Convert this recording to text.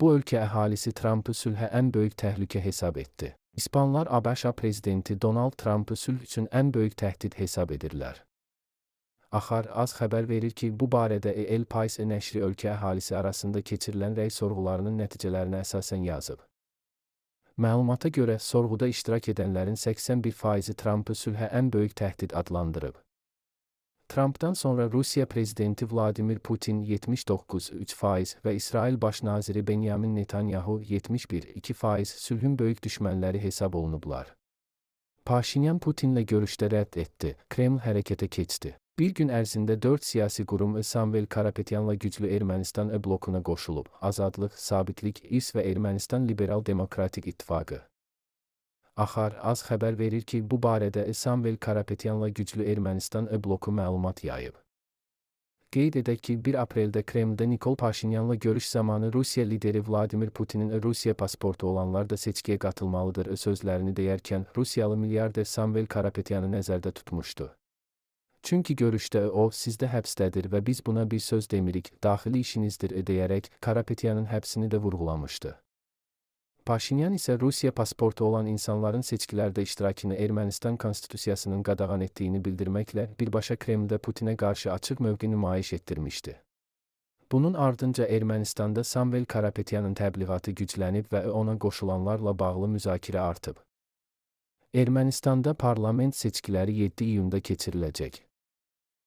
Bu ölkə əhalisi Trampı sülhə ən böyük təhlükə hesab etdi. İspanlar ABŞ prezidenti Donald Trampı sülh üçün ən böyük təhdid hesab edirlər. Axar az xəbər verir ki, bu barədə El Pais nəşri ölkə əhalisi arasında keçirilən rəy sorğularının nəticələrinə əsasən yazıb. Məlumata görə, sorğuda iştirak edənlərin 81%-i Trampı sülhə ən böyük təhdid adlandırıb. Trampdan sonra Rusiya prezidenti Vladimir Putin 79,3% və İsrail baş naziri Benyamin Netanyahu 71,2% sülhün böyük düşmənləri hesab olunublar. Paşinyan Putinlə görüşdə rədd etdi, Kreml hərəkətə keçdi. Bir gün ərzində 4 siyasi qurum Samvel Karapetyanla Güclü Ermənistan blokuna qoşulub. Azadlıq, Sabitlik, İS və Ermənistan Liberal Demokratik İttifaqı. Axar az xəbər verir ki, bu barədə Samvel Karapetyanla Güclü Ermənistan bloku məlumat yayıb. Qeyd edək ki, 1 apreldə Kremldə Nikol Paşinyanla görüş zamanı Rusiya lideri Vladimir Putinin Rusiya pasportu olanlar da seçkiyə qatılmalıdır sözlərini deyərkən Rusiyalı milyarder Samvel Karapetyanı nəzərdə tutmuşdu. Çünki görüşdə o, sizdə həbsdədir və biz buna bir söz demirik, daxili işinizdir deyərək Karapetyanın həbsini də vurğulamışdı. Paşinyan isə Rusiya pasportu olan insanların seçkilərdə iştirakını Ermənistan konstitusiyasının qadağan etdiyini bildirməklə birbaşa Kremldə Putinə qarşı açıq mövqe nümayiş etdirmişdi. Bunun ardınca Ermənistanda Samvel Karapetyanın təbliğatı güclənib və ona qoşulanlarla bağlı müzakirə artıb. Ermənistanda parlament seçkiləri 7 iyunda keçiriləcək.